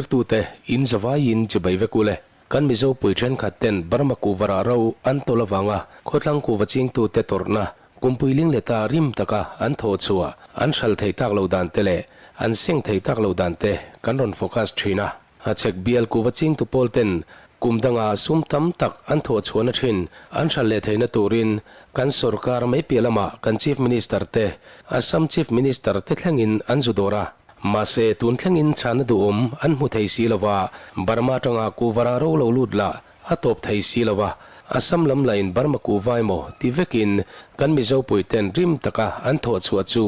thlirtute in zavaiin chibai vek ule. Kan Mizo pui thenkhat ten Burma kuhva rah ro an tawlh avanga khawthlang kuhva chingtute tawrhna kumpui ling leta rim taka an thawh chhuah an hral thei tak lo dan te leh an seng thei tak lo dan te kan rawn focus thin a. Hachhek bial kuhva chingtu pawl ten kum danga sum tam tak an thawh chhuahna thin an hral leh theihna turin kan sorkar mai piah lamah kan Chief Minister te, Assam Chief Minister te thlengin an zu dawr a. Mahse tun thlengin chhana duhawm an hmu thei si lova, Burma atanga kuhva rah ro lo lut lah a tawp thei si lova, Assam lam lahin Burma kuhva emaw ti vekin kan Mizo puiten rim taka an thawh chhuah chu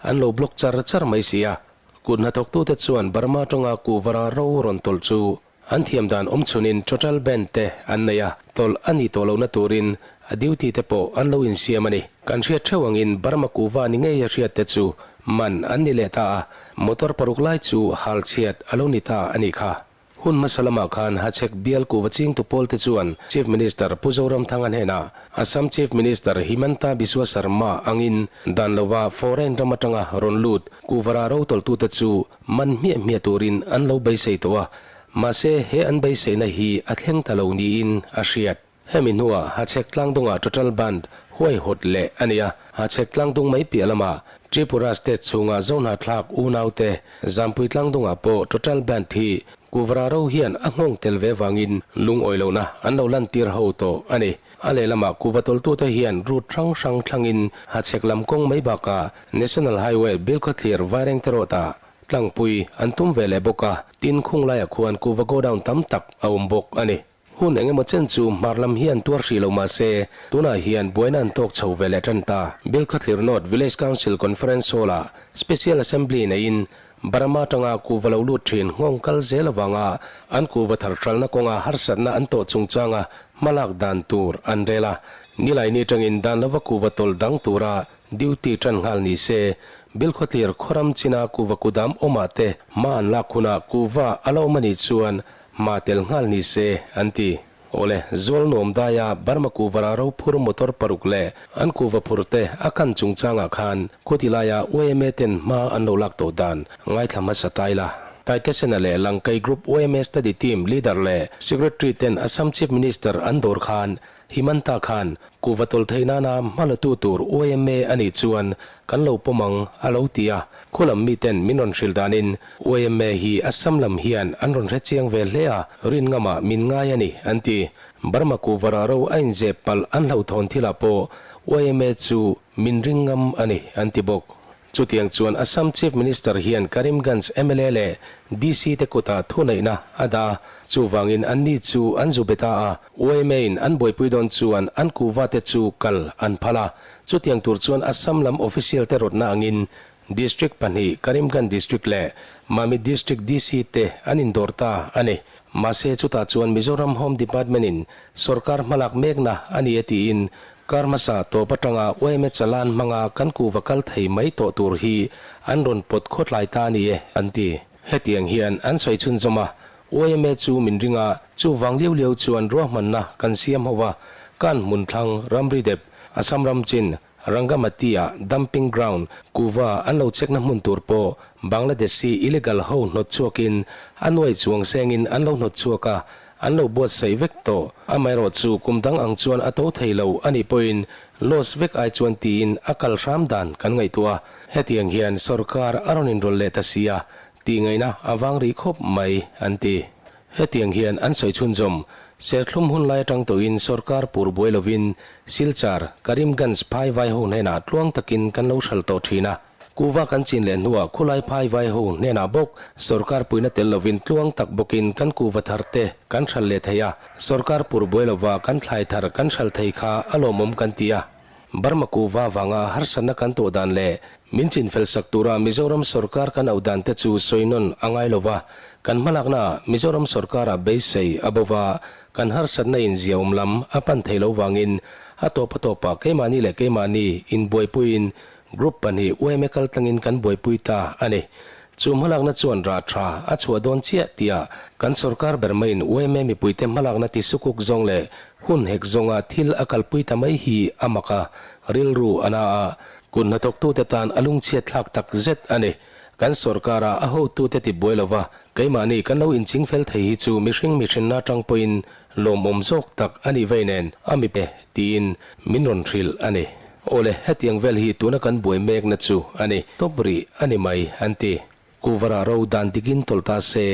an lo block char char mai si a. Kut hnathawktute chuan Burma tawnga kuhva ro rawn tawlh chu an thiam dan awm chhunin total band te an nei a, tawlh a nih tawh lohna turin a duty te pawh an lo insiam a ni. Kan hriat theuh angin Burma kuhva ni ngei a hriat te chu man an ni leh ta a, motor paruk lai chu hal chhiat a lo ni ta a nih kha. Hun hmasa lamah khan Hachhek bial kuhva chingtu pawlte chuan Chief Minister Pu Zoramthanga hnenah Assam Chief Minister Himanta Biswa Sarma angin dan lova foreign ram atanga rawn lut kuhva rah rotawltute chu man hmiah hmiah turin an lo beisei tawh a, mahse he an beiseina hi a thleng ta lo niin a hriat. Hemi hnuah Hachhek tlangdungah total band huaihawt leh a ni a, Hachhek tlangdung mai piah lamah Tripura state chhunga Zohnahthlak unaute Zampui tlangdungah pawh total band hi Kuvra ro hian a nghawng tel ve vangin lungawi lohna an lo lantir ho tawh a ni. A lehlamah kuva tawltute hian route hrang hrang thlangin Hachhek lam kawng mai bakah National Highway Bilkhawthlir Vairengte Road-ah tlangpui an tum ve leh bawk a, tin khunglaiah khuan kuva godown tam tak a awm bawk a ni. Hun eng emaw chen chu hmar lam hian tuar hrih lo mah se, tunah hian buaina an tawk chho ve leh tan ta. Bilkhawthlir North Village Council Conference Hall-ah Special Assembly neiin Burma atanga kuhva lo lut thin nghawng kal zel avanga an kuhva thar hralhna kawnga harsatna an tawh chungchanga hmalak dan tur an rel a. Nilaini atangin dan lova kuhva tawlh dang tura duty tan nghal ni se, Bilkhawthlir khawram china kuhva kudam awmah te hma an lak hunah kuhva a la awm a nih chuan Hma tel nghal ni se, an ti. Awle, Zual nuam daia Burma kuhva ro phur motor paruk leh an kuhva phur te a kan chungchangah khan khuti laia yma ten hma an lo lak tawh dan ngaithla hmasa tai la. Taitesena leh Langkai Group yma Study Team Leader leh Secretary ten Assam Chief Minister an dawr khan Himanta khan kuhva tawlh theih nana hma la tu tur yma a nih chuan kan lo pawm ang a lo ti a, khulam miten min rawn hrilh danin yma hi Assam lam hian an rawn hre chiang ve hle a, rin ngamah min ngai a ni an ti. Burma kuhva rah ro a inzep palh an hlauhthawn thilah pawh yma chu min ring ngam a ni an ti bawk. Chutiang chuan Assam Chief Minister hian Karimganj mla leh DC te kutah thuneihna a dah a, chuvangin anni chu an zu be ta a, yma in an buaipui dawn chuan an kuhva te chu kal an phal a. Chutiang tur chuan Assam lam official te rawtna angin District pahnih Karimganj District leh Mamit District DC te an indawr ta a ni. Mahse chutah chuan Mizoram Home Department in sorkar hmalak mekna a ni e tiin Kar hmasa tawp atanga yma chalan hmanga kan kuhva kal thei mai tawh tur hi an rawn pawt khawtlai ta a ni e, an ti. Hetiang hian an sawi chhunzawm a, yma chu min ring a, chuvang liau liau chuan ruahmanna kan siam ho va, kan hmun thlang ramri dep, Assam ram chin, Rangamati-ah dumping ground kuhva an lo chekna hmun tur pawh Bangladeshi illegal ho hnawt chhuakin a nuai chuang sengin an lo hnawt chhuak a, An lo buatsaih vek tawh. Amaherawh chu kum dang ang chuan a to thei lo a nih pawhin loss vek ai chuan tiin a kal hram dan kan ngaihtuah a. Hetiang hian sorkar a rawn inrawlh leh ta si a, tih ngaihna a vang rih khawp mai, an ti. Hetiang hian an sawi chhunzawm. Serthlum hun lai atang tawhin sorkar pur buai lovin Silchar, Karimganj phai vai ho hnenah tluang takin kan lo hral tawh thin a. Kuva kan chin leh hnuah khulai phai vai ho hnenah bawk sorkar puina tel lovin tluang tak bawkin kan kuva thar te kan hral leh thei a, sorkar pur buai lova kan thlai thar kan hral thei kha a lawmawm kan ti a. Burma kuva vanga harsatna kan tuah dan leh min chin fel sak tura Mizoram sorkar kan auh dan te chu sawi nawn a ngai lova, kan hmalakna ah Mizoram sorkarah beisei a bo va, kan harsatna in ziaawm lam a pan thei lo vangin a tawp a tawpah keimahni leh keimahni inbuaipuiin Group pahnih yma kal tlangin kan buaipui ta a ni. Chu hmalakna chuan rah tha a chhuah dawn chiah tia kan sorkar ber maiin yma mipuite hmalakna ti sukuk zawng leh hun hek zawnga thil a kalpui ta mai hi a mak a, rilru a na a, kut hnathawktute tan a lungchhiat thlak tak zet a ni. Kan sorkara a hotute tibuai lova keimahni kan lo inchingfel thei hi chu mihring mihrinna atang pawhin lawmawm zawk tak a nih vei nen a mi pe tiin min rawn hrilh a ni. Awle, hetiang vel hi tuna kan buai mekna chu a ni tawp rih a ni mai an ti. Kuvarah ro dan dikin tawlh ta se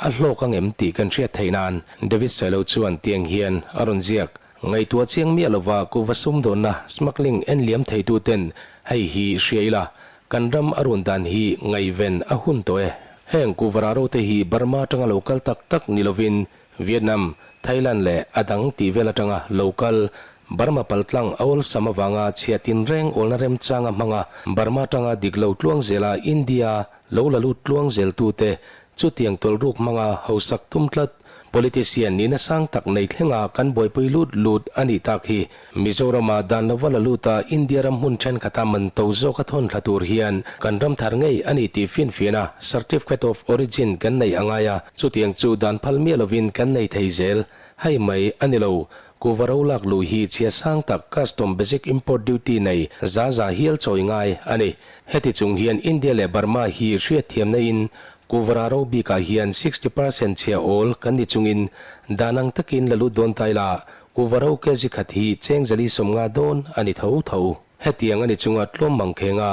a hlawk ang em tih kan hriat theih nan David Sailo chuan tiang hian a rawn ziak. Ngaihtuah chiang miah lova kuva sumdawnna smuggling en liam theituten hei hi hria ila kan ram a run dan hi ngaihven a hun tawh e. Heng kuvarah ro te hi Burma atanga lo kal tak tak ni lovin Vietnam, Thailand leh a dang tih vel atanga lo kal Burma paltlang a awlsam avanga chhiah tinreng awlna remchanga hmanga Burma atanga dik lo tluang zela India lo la lut tluang zeltute chutiang tawlhruk hmanga hausak tum tlat Politician nihna sang tak nei thlenga kan buaipui lut lut a nih tak hi. Mizorama dan lova la luta India ram hmun thenkhat-a man to zawka thawn thla tur hian kan ram thar ngei a ni tih finfiahna Certificate of Origin kan nei a ngai a, chutiang chu dan phal miah lovin kan nei thei zel. Hei mai a ni lo, kuhva ro lak luh hi chhia sang tak Custom Basic Import Duty nei za za hial chawi ngai a ni. Heti chung hian India leh Burma hi hriatthiamna in Kuhvara ro bikah hian 60% chhia awl kan ni chungin dan ang takin la lut dawn ta ila, kuhva ro kg khat hi cheng zali 50 dawn a ni tho tho. Hetiang a ni chunga tlawm mangkhenga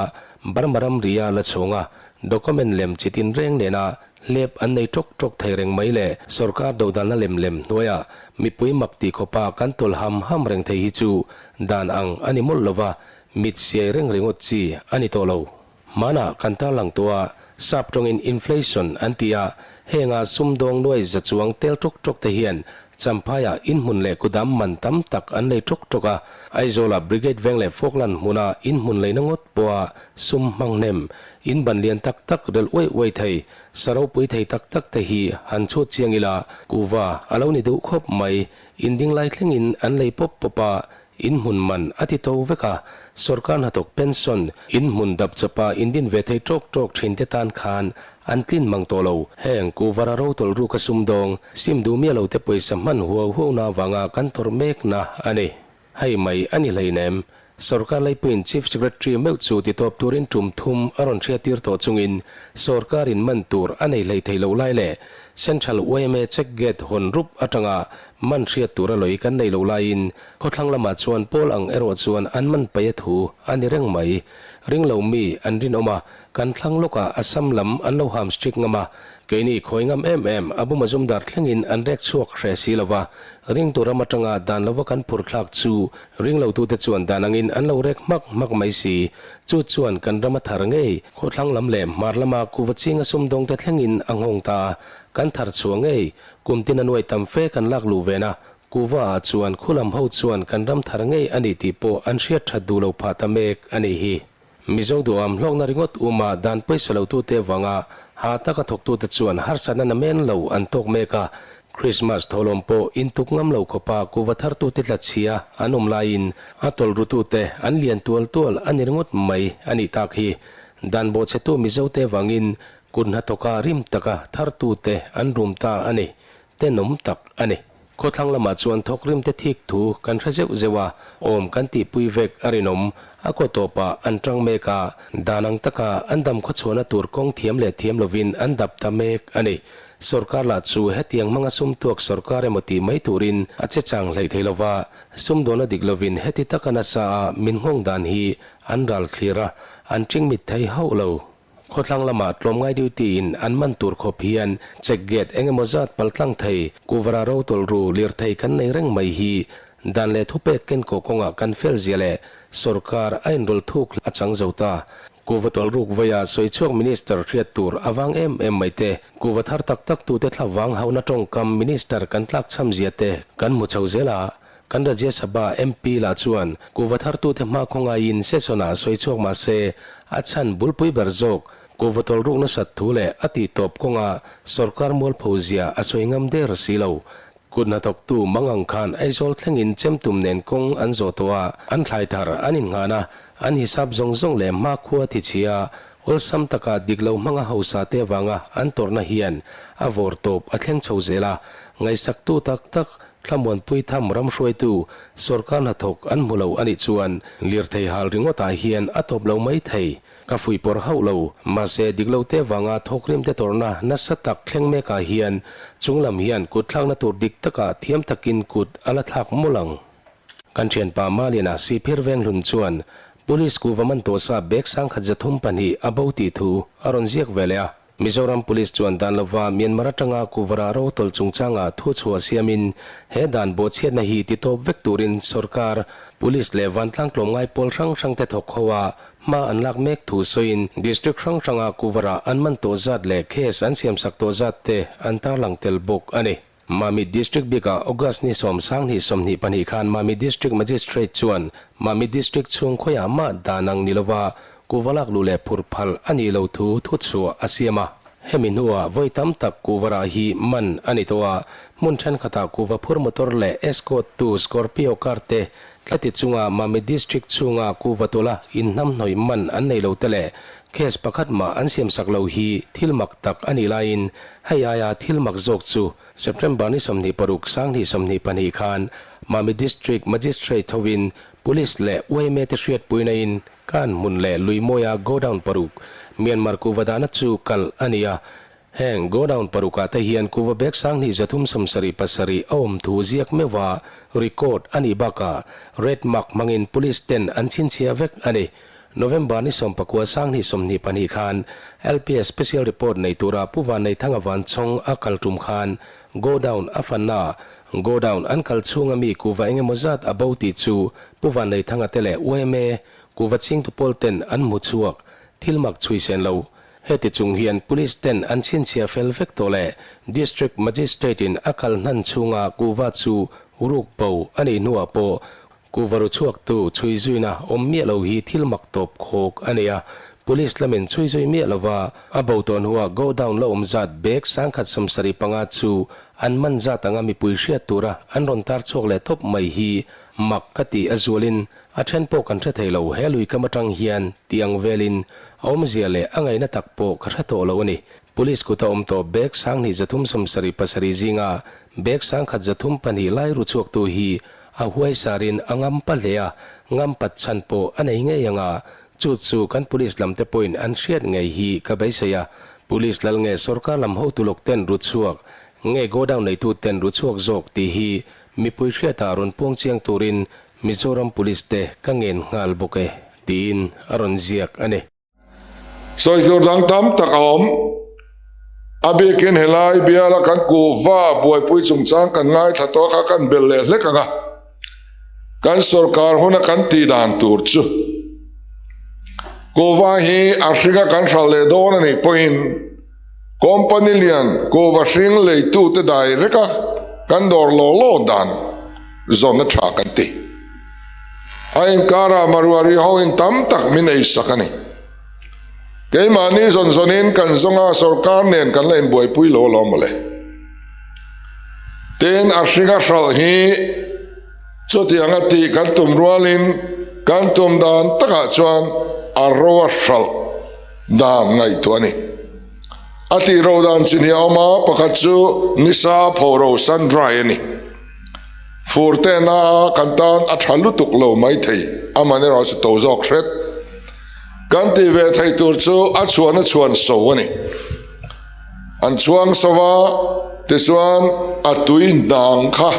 Burma ramria la chhawnga document lem chi tin reng nena hlep an nei tawk tawk thei reng mai leh sorkar dodalna lem lem hnuaia mipui mak tih khawpa kan tawlh ham ham reng thei hi chu dan ang a ni mawlh lova, mit siai reng ringawt chi a ni tawh lo. Hmanah kan tarlang tawh a, sap tawngin inflation an ti a, henga sumdawng nuai za chuang tel tawk tawk te hian Champhaiah inhmun leh kudam man tam tak an lei tawk tawk a, Aizawlah Brigade Veng leh Falkland hmuna inhmun leina ngawt pawha sum hmang hnem, in ban lian tak tak relh uai uai thei, sa ropui thei tak tak te hi han chhut chiang ila, kuhva a lo ni duh khawp mai, in ding lai thlengin an lei pawp pawp a, In hmun man a ti to vek a, sorkar hnathawk pension, in hmun dap chawpa in din ve thei tawk tawk thin te tan khan an tlin mang tawh lo. Heng kuhvara rotawlh ruka sumdawng, sim duh miah lo te pawisa hman huau huau na avanga kan tawrh mekna a ni. Hei mai a ni hleinem. Sorkar laipuiin Chief Secretary meuh chu titawp turin tum thum a rawn hriattir tawh chungin sorkarin man tur a nei hlei thei lo lai leh Central yma check gate hawn rup atanga man hriat tur a lawi kan nei lo laiin Khawthlang lamah chuan Paul ang erawh chuan an man paih a thu a ni reng mai. Ring lo mi an rinawm a, kan thlang lawkah Assam lam an lo ham strict ngam a, keini khawi ngam em em Abu Mazumdar thlengin an rek chhuak hre si lo va, ringtu ram atanga dan lova kan phur thlak chu ring lotute chuan dan angin an lo rek hmak hmak mai si. Chu chuan kan ram a thar ngei, khawthlang lam leh hmar lama kuva chinga sumdawngte thlengin a nghawng ta a, kan thar chhuah ngei, kum tin a nuai tam fe kan lak luh ve na, Kuva ah chuan khulam ho chuan kan ram thar ngei a nih tih pawh an hriat that duh lo phah ta mek a nih hi. Mizo duham hlawkna ringawt uma dan pawisa lo tute avanga ha taka thawktute chuan harsatna namen lo an tawk mek a, Christmas thawhlawm pawh intuk ngam lo khawpa kuva thartute tlatchhia an awm laiin a tawlh rutute an lian tual tual a ni ringawt mai a nih tak hi. Dan bawhchhetu Mizote avangin kut hnathawka rim taka thartute an rum ta a ni. Tenawm tak a ni. Khawthlang lamah chuan thawkrim te thik thu kan hre zeuh zeuh a, awm kan tihpui vek a rinawm. A kaw tawpah an tang mek a, dan ang taka an dam khawchhuahna tur kawng thiam leh thiam lovin an dap ta mek a ni. Sorkar lah chu hetiang hmanga sum tuak sorkar emaw tih mai turin a che chang hleih thei lova, sumdawnna dik lovin heti taka nasa a min nghawng dan hi an ral thlir a, an ṭingmit thei hauh lo. Khawthlang lamah tlawmngai duty in an man tur khawp hian check gate eng emaw zat paltlang thei, kuvara ro tawlh ru lirthei kan nei reng mai hi dan leh thupek ken kaw kawngah kan fel zia leh sorkar a inrawlh thuk a chang zo ta. Kuva tawlh ruk vaia sawichhuak minister hriat tur a vang em em mai te, kuva thar tak tak tute thla vang hauhna tawngkam minister kan tlakchham zia te kan hmu chho zel a, Kan Rajya Sabha MP lah chuan kuhva thartute hma khawngaiin session-ah sawi chhuak mah se, a chhan bulpui ber zawk kuhva tawlhruk nasat thu leh a tih tawp kawnga sorkar mualpho zia a sawi ngam der si lo. Kut hnathawktu mangang khan Aizawl thlengin chemtum nen kawng an zawh tawh a, an thlai thar an innghah a, an hisap zawng zawng leh hmakhua thichhia awlsam taka dik lo hmanga hausa te avanga an tawrhna hian a vawr tawp a thleng chho zel a, ngaihsaktu tak tak Thlamuanpui tham ram hruaitu sorkar hnathawk an hmu lo a nih chuan lirthei hal ringawtah hian a tawp lo mai thei. Ka fuihpawrh hauh lo. Mahse, dik lo te vanga thawkrim te tawrhna nasa tak thleng mekah hian chunglam hian kut thlakna tur dik takah thiam takin kut a la thlak mawlh ang. Kan thianpa Maliana Sihphir Venghlun chuan Police kuhva man tawh sa bag sangkhat 302 a bo tih thu a rawn ziak ve leh a. Mizoram Police chuan dan lova Myanmar atanga kuhva rah ro tawlh chungchanga thu chhuah siamin he dan bawhchhiatna hi ti tawp vek turin sorkar, Police leh vantlang tlawmngai pawl hrang hrangte thawk ho a hma an lak mek thu sawiin District hrang hranga kuhva rah an man tawh zat leh case an siamsak tawh zat te an tarlang tel bawk a ni. Mamit District bikah August ni 10 20 22 khan Mamit District Magistrate chuan Mamit District chhung khawiah mah dan ang ni lova kuhva lak luh leh phurh phal a nih lo thu thuchhuah a siam a. Hemi hnuah vawi tam tak kuhva rah hi man a ni tawh a, hmun thenkhatah kuhva phur motor leh escort tu Scorpio car te tlati chunga Mamit District chhunga kuhva tawlha inhnamhnawih man an nei lo te leh case pakhat mah an siamsak lo hi thil mak tak a nih laiin Hei aia thil mak zawk chu September ni 26 2022 khan Mami District Magistrate hovin Police leh yma te hriatpuina in kan hmun leh Luimawia godown paruk Myanmar kuhva dahna chu kal a ni a. Heng godown parukah te hian kuhva bag 2777 a awm thu ziak meuha record a nih bakah red mark hmangin Police ten an chhinchhiah vek a ni. November ni 19 2022 khan LPS Special Report nei tura Pu Vanneithanga Vanchhawng a kal tum khan Godown a fanna Godown an kal chhunga mi kuhva engemaw zat a bo tih chu Pu Vanneithanga te leh yma kuhva chingtu pawl ten an hmu chhuak thil mak chhui sen lo. Heti chung hian Police ten an chhinchhiah fel vek tawh leh District Magistrate in a kal hnan chhunga kuhva chu ruk bo a nih hnuah pawh Kuhva ru chhuaktu chhui zuina awm miah lo hi thil mak tawp khawk a nei a, Police lamin chhui zui miah lova a bo tawh hnuah godown la awm zat bag 1075 chu an man zat anga mipui hriat tura an rawn tar chhuak leh tawp mai hi mak ka tih a zualin a then pawh kan hre thei lo he lui kam atang hian tih ang velin a awmzia leh a ngaihna tak pawh ka hre tawh lo a ni. Police kuta awm tawh bag 2377 zinga bag 1102 lai ru chhuaktu hi A huaisarin a ngampa hle a, ngampat chhan pawh a nei ngei ang a, chu chu kan police lam te pawhin an hriat ngei hi ka beisei a, police lal nge sorkar lam hotu lawk ten ru chhuak nge godown neitu ten ru chhuak zawk tih hi mipui hriatah rawn puang chiang turin Mizoram police te ka ngen nghal bawk e tiin a rawn ziak a ni. Sawi tur dang tam tak a awm. A bikin helai biala kan kuhva buaipui chungchang kan ngaithla tawh kha kan belh leh hlek ang a. Kan sorkar huna kan tih dan tur chu kuhva hi a hringa kan hralh leh dawn a nih pawhin company lian kuhva hring leitute dai reka kan dawr law law dan zawn a tha kan ti. A inkarah Maruari hoin tam tak min ei sak a ni. Keimahni zawn zawnin kan zawnga sorkar nen kan la inbuaipui lo alawm mawle. Tin, a hringa hralh hi chutianga tih kan tum rualin kan tum dan takah chuan a ro a hralh dan ngaihtuah a ni. A tih ro dan chi hnih a awm a, pakhat chu nisa pho ro, sun dry, a ni. Fur tehna kan tan a tha lutuk lo mai thei, aman erawh chu to zawk hret. Kan tih ve theih tur chu a chhuahna chhuan so a ni. An chhuang so a, tichuan a tui hnang kha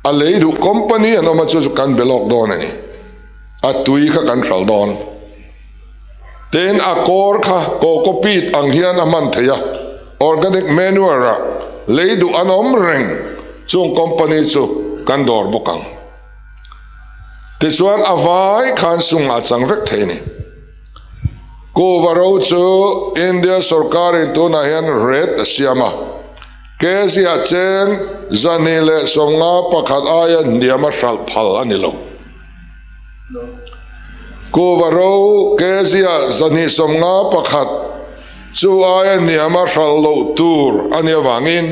a lei duh company an awm a, chu chu kan be lawk dawn a ni. A tui kha kan hral dawn. Tin, a kawr kha coco peat ang hian a hman theih a, organic manure ah lei duh an awm reng chung company chu kan dawr bawk ang. Tichuan a vai khan sungah a chang vek thei a ni. Kuhva ro chu India sorkarin tunah hian rate a siam a, kg ah cheng 251 aia hniam a hralh phal a ni lo. Kuhva ro kg-ah 251 chu aia hniama hralh loh tur a nih avangin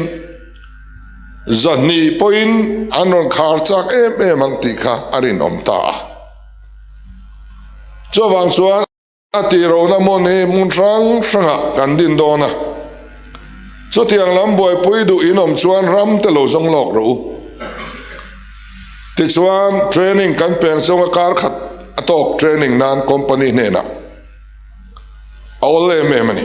200 pawhin an rawn khar chak em em ang tih kha a rinawm ta a. Chuvang chuan. A tih rohna hmun hi hmun hrang hrangah kan din dawn a, chutiang lam buaipui duh in awm chuan ram te lo zawng lawk rawh u. Tichuan training kan peng chunga kar khat a tawk training nan company hnenah. A awl em em a ni.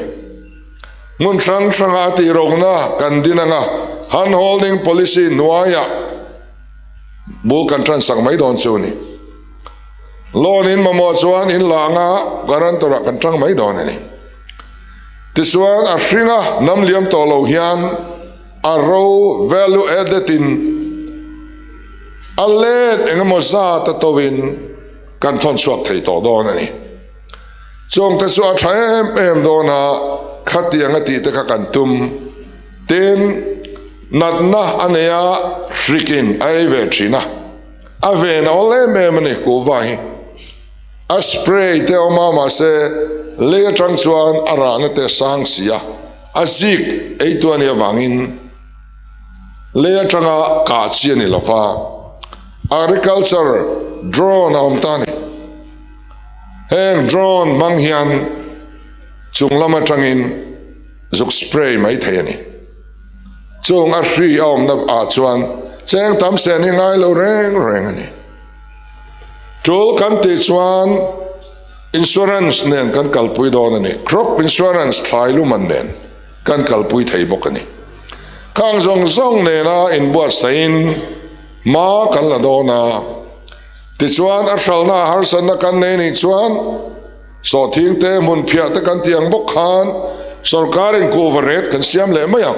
Hmun hrang hranga a tih rona kan din anga hand holding policy hnuaiah bul kan tan sak mai dawn chu a ni. Loan in mamawh chuan in la anga guarantor ah kan tang mai dawn a ni. Tichuan a hringa nam liam tawh lo hian a ro value added in a let engemaw zat a to in kan thawn chhuak thei tawh dawn a ni. Chawng te chu a tha em em dawn a, khatiang a tih te kha kan tum. Tin, natna a nei a, hrikin a ei ve thin a, a ven a awl em em a ni kuhva hi. A spray te awm a mahse lei atang chuan a rahna te a sang si a, a zik eitu a nih avangin lei atanga kah chi a ni lo va, agriculture drone a awm ta a ni. Heng drone hmang hian chung lam atangin zuk spray mai thei a ni. Chung a hri a awmna ah chuan cheng tam sen hi ngai lo reng reng a ni. Tul kan tih chuan insurance nen kan kalpui dawn a ni. Crop insurance thlai luman nen kan kalpui thei bawk a ni. Khang zawng zawng nena inbuatsaihin hma kan la dawn a. Tichuan a hralna a harsatna kan nei nih chuan sawhthing te hmun phiah te kan tih ang bawk khan sorkarin kuhva ret kan siam leh mai ang.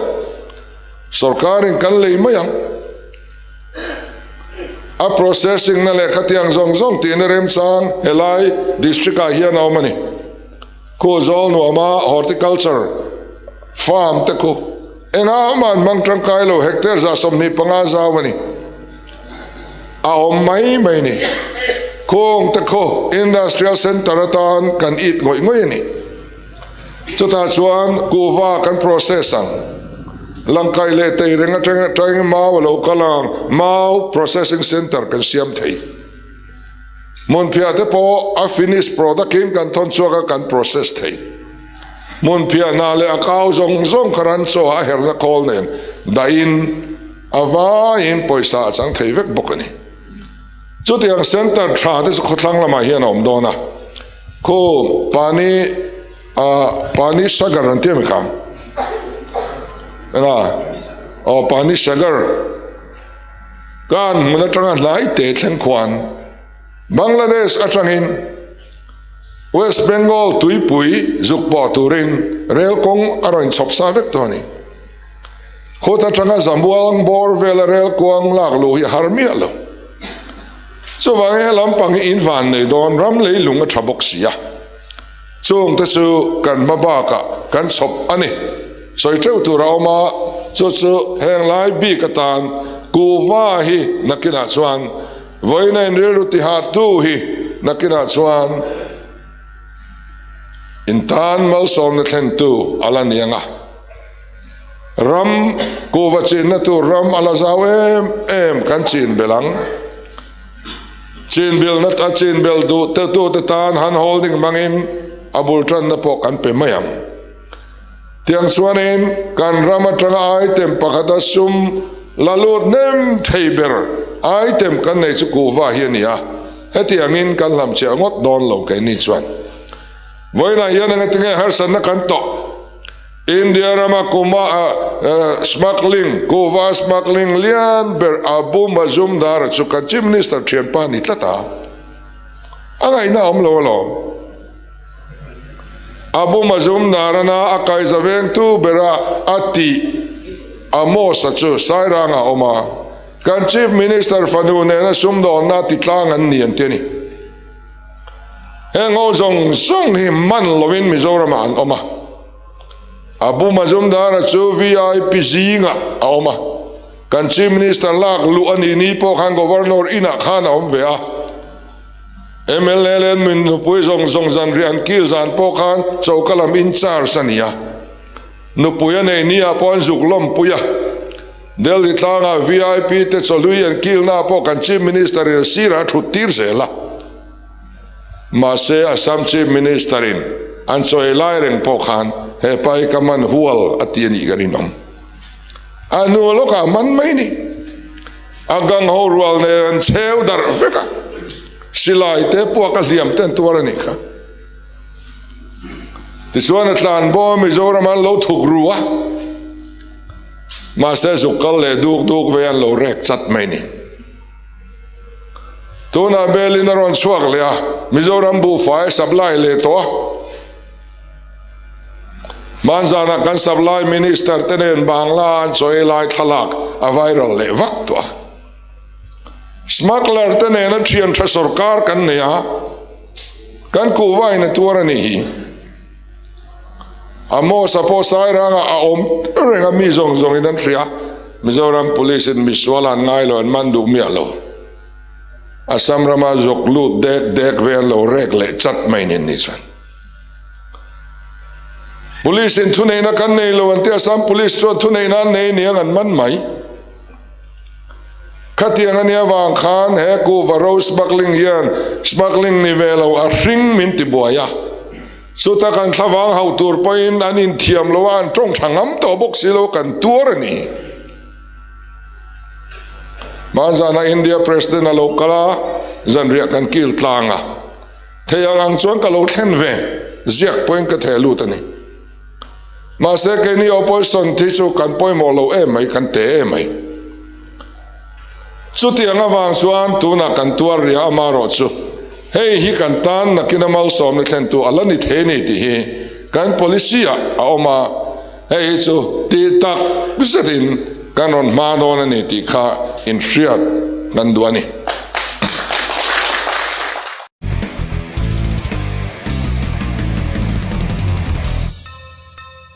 Sorkarin kan lei mai ang. A processing na leh khatiang zawng zawng tihna remchang helai district ah hian a awm a ni. Khu zawl nuama horticulture farm te khu engah mah an hmang tangkai lo hectare 25 zau a ni. A awm mai mai ni. Khung te khu industrial centre atan kan it ngawih ngawih a ni. Chutah chuan kuhva kan process ang. Langkaih leh Teireng atangin mau a lo kal ang, mau processing centre kan siam thei. Hmunphiah te pawh a finish product in kan thawn chhuak a kan process thei. Hmunphiah hna leh a kau zawng zawng kha ran chaw a herna khawl nen dahin a vaiin pawisa a chang thei vek bawk a ni. Chutiang centre tha te chu khawthlang lamah hian a awm dawn a. Khu pani a pani sagar an ti ami kha enga aw pani sagar kan hmun atanga hlai te thleng khuan Bangladesh atangin West Bengal tuipui zuk pawh turin rel kawng a rawn chhawp sa vek tawh a ni. Khut atanga Zamuang bawr vela rel kuang lak luh hi a har miah lo. Chuvangin he lampang hi in van nei dawn ram leilung a tha bawk si a, chungte chu kan hma bakah kan chhawp a ni. Sawi teuh tur a awm a, chu chu heng lai bik atan kuhva hi nakinah chuan vawiina in rilru tihatu hi nakinah chuan in tan malsawmna thlentu a la ni ang a. Ram kuhva chinna tur ram a la zau em em kan chin belh ang. Chin bilna a chin belh duh te tute tan han holding hmangin a bul tanna pawh kan pe mai ang. Tiang chuanin kan ram atanga item pakhata sum la lut hnem thei ber item kan nei chu kuhva hi a ni a, hetiangin kan hlamchhiah ngawt dawn lo keini chuan. Vawiinah hian engatinge harsatna kan tawh? India rama kuma smuggling, kuhva smuggling lian ber Abu Mazumdar chu kan Chief Minister thianpa ni tlat a, a ngaihna a awm lo alawm. Abu Mazumdar-ana a kaiza vengtu bera a tih Amos-a chu Sairanga a awm a, kan Chief Minister fanu nena sumdawnna titlang an ni an ti a ni. Heng ho zawng zawng hi man lovin Mizoramah an awm a. Abu Mazumdar-a chu VIP zingah a awm a. Kan Chief Minister lak luh a nih ni pawh khan Governor inah khan a awm ve a. Mla leh min nupui zawng zawng zanriah an kil zan pawh khan choka lam in charge a ni a. Nupui a nei ni-ah pawh an zuk lawmpui a. Delhi tlangah VIP te chawhlui an kilna pawh kan Chief Minister in a sirah a thut tir zel a. Mahse Assam Chief Minister in an chaw ei lai reng pawh khan he pa hi ka man hual a ti a nih ka rinawm. A hnu lawkah man mai ni. A gang ho rual nen an cheu darh vek a. Silai te puak a hliam te an tuar a nih kha. Tichuan a tlan bo a Mizoram an lo thuk ru a, mahse zuk kal leh duk duk ve an lo rek chat mai ni. Tunah bail in a rawn chhuak leh a, Mizoram buhfai a supply leh tawh a. Hmanzanah kan supply minister te nen Bangla an chaw ei lai thlalak a viral leh vak tawh a. Smuggler te nena thian tha sorkar kan nei a, kan kuhva in a tuar a nih hi. Amos-a pawh Sairanga a awm reng a, mi zawng zawngin an hria. Mizoram Police in misual an ngai lo, an man duh miah lo. Assam rama zawk lut dek dek ve an lo rek leh chat mai nen ni chuan. Police in thuneihna kan nei lo an ti, Assam Police chuan thuneihna an nei aniang an man mai. Khatiang a nia vang khan he kuhva ro smuggling hian smuggling ni ve lo a hring min ti buai a. Chuta kan thlavang hauh tur pawhin an inthiam lo a, an tawng tha ngam tawh bawk si lo kan tuar a ni. Hmanzana India President a lo kal a, zanriah kan kil tlang a. Thei ang ang chuan ka lo thlen ve, ziak pawhin ka theh lut a ni. Mahse keini opposition thi chu kan pawimawh lo em mai, kan te em mai. Chutiang avang chuan tunah kan tuar ria amarawh chu hei hi kan tan nakina malsawmna thlentu a la ni thei ni tih hi kan policy ah a awm a, hei hi chu tih tak zetin kan rawn hma dawn a ni tih kha inhriat kan duh a ni.